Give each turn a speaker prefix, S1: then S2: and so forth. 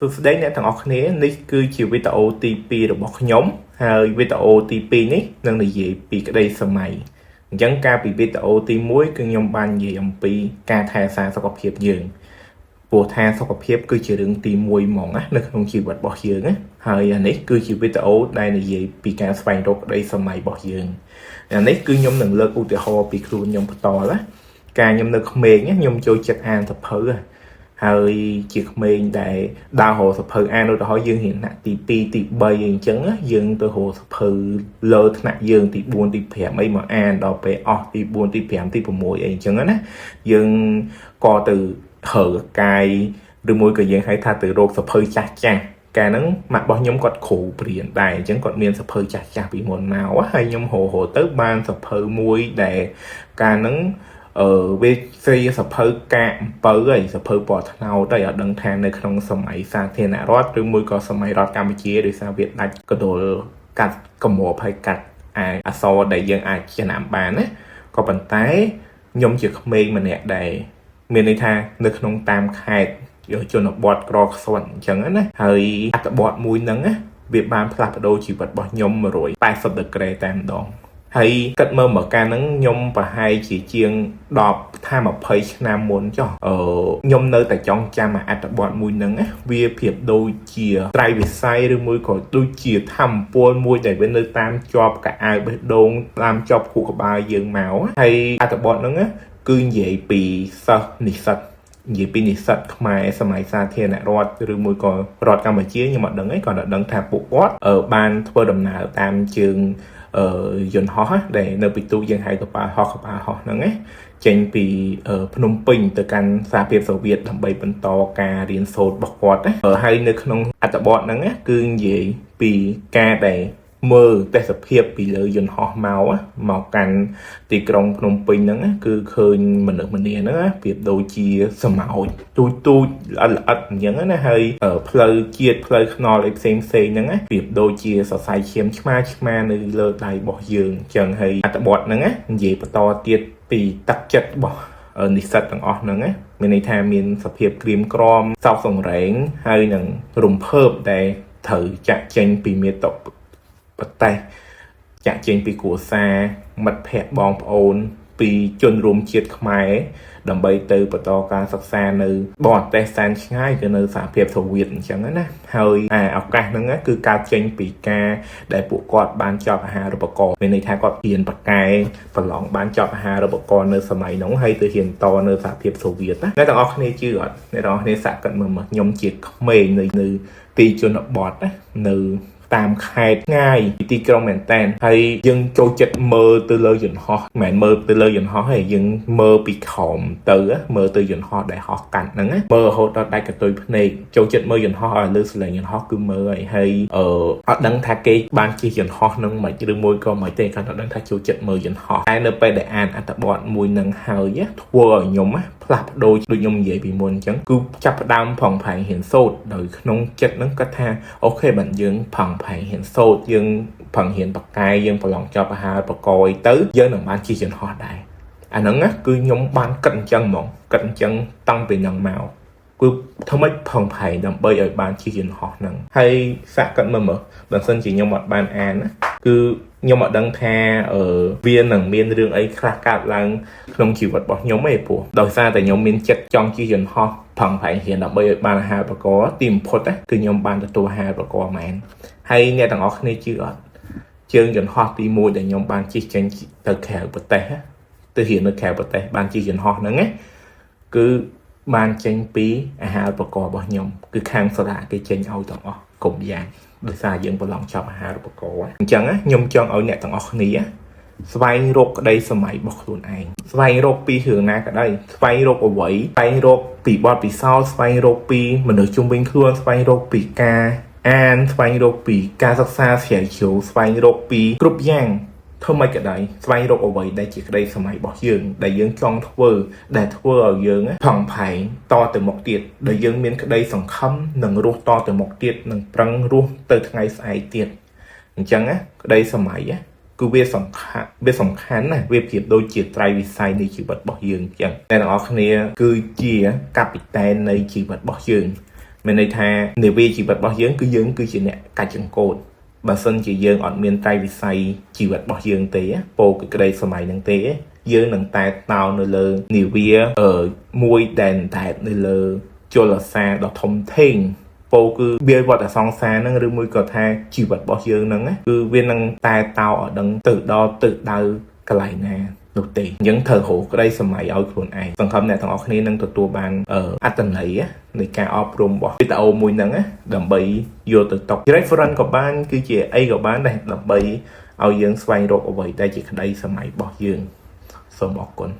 S1: សួស្តីអ្នកទាំងអស់គ្នានេះគឺជាវីដេអូទី2របស់ខ្ញុំហើយវីដេអូទី2នេះនឹងនិយាយពីក្តីសម័យអញ្ចឹងកាលពីវីដេអូទី1គឺខ្ញុំបាននិយាយអំពីការថែរក្សាសុខភាពយើងព្រោះថាសុខភាពគឺជារឿងទី1ហ្មងណានៅក្នុងជីវិតរបស់យើងណាហើយអានេះគឺជាវីដេអូដែលនិយាយពីការស្វែងរកក្តីសម័យរបស់យើងអានេះគឺខ្ញុំនឹងលើកឧទាហរណ៍ពីខ្លួនខ្ញុំផ្ទាល់ណាកាលខ្ញុំនៅក្មេងខ្ញុំចូលចិត្តអានសៀវភៅហើយជាក្មេងដែលដើររកសៀវភៅអានឧទាហរណ៍យើងរៀនថ្នាក់ទី2ទី3អីអញ្ចឹងយើងទៅរកសៀវភៅលើថ្នាក់យើងទី4ទី5អីមកអានដល់ពេលអស់ទី4ទី5ទី6អីអញ្ចឹងណាយើងក៏ទៅរើកាយឬមួយក៏យើងហៅថាទៅរកសៀវភៅចាស់ចាស់កាលហ្នឹងម៉ាក់របស់ខ្ញុំគាត់គ្រូព្រៀនដែរអញ្ចឹងគាត់មានសៀវភៅចាស់ចាស់ពីមុនមកហើយខ្ញុំរករទៅបានសៀវភៅមួយដែលកាលហ្នឹងអឺវាស្រីសៀវភៅកាកអំពៅហើយសៀវភៅពណ៌ត្នោតហើយអត់ដឹងថានៅក្នុងសម័យសាធារណរដ្ឋឬមួយក៏សម័យរដ្ឋកម្ពុជាដោយសារវាដាច់កដុលកាត់កម្របហើយកាត់អាអក្សរដែលយើងអាចចំណាំបានណាក៏ប៉ុន្តែខ្ញុំជាក្មេងម្នាក់ដែលមានន័យថានៅក្នុងតាមខេត្តយកជនបទក្រខ្សត់អញ្ចឹងណាហើយអត្ថបទមួយហ្នឹងណាវាបានផ្លាស់ប្ដូរជីវិតរបស់ខ្ញុំ180ដឺក្រេតែម្ដងហើយគិតមើលមកកាលហ្នឹងខ្ញុំប្រហែលជាជាង10ថា20ឆ្នាំមុនចុះអឺខ្ញុំនៅតែចង់ចាំអត្ថបទមួយហ្នឹងណាវាប្រៀបដូចជាត្រៃវិស័យឬមួយក៏ដូចជាធម្មពលមួយដែលវានៅតាមជាប់កៅអៅបេះដូងតាមជាប់ខួរក្បាលយើងមកហើយអត្ថបទហ្នឹងណាគឺនិយាយពីសិស្សនិស្សិតនិយាយពីនិស្សិតខ្មែរសម័យសាធារណរដ្ឋឬមួយក៏រដ្ឋកម្ពុជាខ្ញុំអត់ដឹងទេគ្រាន់តែដឹងថាពួកគាត់បានធ្វើដំណើរតាមជើងអឺយន្តហោះដែលនៅពីទូកយើងហៅកប៉ាល់ហោះកប៉ាល់ហោះហ្នឹងណាចេញពីភ្នំពេញទៅកាន់សហភាពសូវៀតដើម្បីបន្តការរៀនសូត្ររបស់គាត់ណាហើយនៅក្នុងអត្ថបទហ្នឹងណាគឺនិយាយពីការដែលមើលទេសភាពពីលើយន្តហោះមកមកកាន់ទីក្រុងភ្នំពេញហ្នឹងគឺឃើញមនុស្សម្នាហ្នឹងប្រៀបដូចជាស្រមោចទូចទូចល្អិតល្អិតអញ្ចឹងណាហើយផ្លូវជាតិផ្លូវថ្នល់អីផ្សេងផ្សេងហ្នឹងណាប្រៀបដូចជាសរសៃឈាមឆ្មាឆ្មានៅលើដៃរបស់យើងអញ្ចឹងហើយអត្ថបទហ្នឹងណានិយាយបន្តទៀតពីទឹកចិត្តរបស់និស្សិតទាំងអស់ហ្នឹងណាមានន័យថាមានសភាពក្រៀមក្រំសោកសង្រេងហើយនឹងរំភើបដែលត្រូវចាក់ចេញពីមាតុប្រទេសចាក់ចេញពីគ្រួសារមិត្តភ័ក្តិបងប្អូនពីជនរួមជាតិខ្មែរដើម្បីទៅបន្តការសិក្សានៅបរទេសសែនឆ្ងាយគឺនៅសហភាពសូវៀតអញ្ចឹងណាហើយអាឱកាសហ្នឹងគឺកើតចេញពីការដែលពួកគាត់បានចប់អាហារូបករណ៍មានន័យថាគាត់រៀនបកែប្រឡងបានចប់អាហារូបករណ៍នៅសម័យនោះហើយទៅរៀនតនៅសហភាពសូវៀតណាអ្នកទាំងអស់គ្នាជឿអត់អ្នកទាំងអស់គ្នាសាកគិតមើលមកខ្ញុំជាក្មេងនៅនៅទីជនបទណានៅតាមខេត្តឆ្ងាយពីទីក្រុងមែនតែនហើយយើងចូលចិត្តមើលទៅលើយន្តហោះមិនមែនមើលទៅលើយន្តហោះទេយើងមើលពីក្រោមទៅមើលទៅយន្តហោះដែលហោះកាត់ហ្នឹងណាមើលរហូតដល់ដាច់កន្ទុយភ្នែកចូលចិត្តមើលយន្តហោះឲ្យលើសលេងយន្តហោះគឺមើលហើយហើយអឺអត់ដឹងថាគេបានជិះយន្តហោះហ្នឹងមិនឬមួយក៏មិនទេគាត់អត់ដឹងថាចូលចិត្តមើលយន្តហោះតែនៅពេលដែលអានអត្ថបទមួយហ្នឹងហើយធ្វើឲ្យខ្ញុំផ្លាស់ប្ដូរដូចខ្ញុំនិយាយពីមុនអញ្ចឹងគឺចាប់ផ្ដើមប្រឹងប្រែងរៀនសូត្រដោយក្នុងចិត្តហ្នឹងគាត់ថា OK បានយើងប្រឹងប្រែងរៀនសូត្រយើងប្រឹងរៀនបកកែយើងប្រឡងចប់អាហារូបករណ៍អីទៅយើងនឹងបានជិះយន្តហោះដែរអាហ្នឹងណាគឺខ្ញុំបានគិតអញ្ចឹងហ្មងគិតអញ្ចឹងតាំងពីហ្នឹងមកគឺធ្វើម៉េចប្រឹងប្រែងដើម្បីឲ្យបានជិះយន្តហោះហ្នឹងហើយសាកគិតមើលមើលបើមិនជាខ្ញុំអត់បានអានណាគឺខ្ញុំអត់ដឹងថាអឺវានឹងមានរឿងអីខ្លះកើតឡើងក្នុងជីវិតរបស់ខ្ញុំទេព្រោះដោយសារតែខ្ញុំមានចិត្តចង់ជិះយន្តហោះប្រឹងប្រែងរៀនដើម្បីឲ្យបានអាហារូបករណ៍ទីបំផុតណាគឺខ្ញុំបានទទួលអាហារូបករណ៍មែនហើយអ្នកទាំងអស់គ្នាជឿអត់ជើងយន្តហោះទី1ដែលខ្ញុំបានជិះចេញទៅក្រៅប្រទេសទៅរៀននៅក្រៅប្រទេសបានជិះយន្តហោះហ្នឹងណាគឺបានចេញពីអាហារូបករណ៍របស់ខ្ញុំគឺខាងសាលាគេចេញឲ្យទាំងអស់គ្រប់យ៉ាងដោយសារយើងប្រឡងចប់អាហារូបករណ៍អញ្ចឹងខ្ញុំចង់ឲ្យអ្នកទាំងអស់គ្នាស្វែងរកក្តីសម័យរបស់ខ្លួនឯងស្វែងរកពីរឿងណាក៏ដោយស្វែងរកអ្វីស្វែងរកពីបទពិសោធន៍ស្វែងរកពីមនុស្សជុំវិញខ្លួនស្វែងរកពីការអានស្វែងរកពីការសិក្សាស្រាវជ្រាវស្វែងរកពីគ្រប់យ៉ាងធ្វើម៉េចក៏ដោយស្វែងរកអ្វីដែលជាក្តីសម័យរបស់យើងដែលយើងចង់ធ្វើដែលធ្វើឲ្យយើងប្រឹងប្រែងតទៅមុខទៀតដែលយើងមានក្តីសង្ឃឹមនឹងរស់តទៅមុខទៀតនឹងប្រឹងរស់ទៅថ្ងៃស្អែកទៀតអញ្ចឹងណាក្តីសម័យណាគឺវាសំខាន់វាសំខាន់ណាស់វាប្រៀបដូចជាត្រៃវិស័យនៃជីវិតរបស់យើងអញ្ចឹងអ្នកទាំងអស់គ្នាគឺជាកាពីតែននៃជីវិតរបស់យើង មានន័យថានាវាជីវិតរបស់យើងគឺយើងគឺជាអ្នកកាច់ចង្កូតបើសិនជាយើងអត់មានត្រៃវិស័យជីវិតរបស់យើងទេពោលគឺក្តីស្រមៃនឹងទេយើងនឹងតែតោនៅលើនាវាអឺមួយដែលតែនៅលើជលសារដ៏ធំធេងពោលគឺវាវត្តសង្សារហ្នឹងឬមួយក៏ថាជីវិតរបស់យើងហ្នឹងគឺវានឹងតែតោអត់ដឹងទៅដល់ទៅដៅកន្លែងណានោះទេអញ្ចឹងត្រូវរកក្តីស្រមៃឲ្យខ្លួនឯងសង្ឃឹមអ្នកទាំងអស់គ្នានឹងទទួលបានអត្តន័យនៃការអប់រំរបស់វីដេអូមួយហ្នឹងដើម្បីយកទៅតុក reference ក៏បានគឺជាអីក៏បានដែរដើម្បីឲ្យយើងស្វែងរកអ្វីដែលជាក្តីស្រមៃរបស់យើងសូមអរគុណ។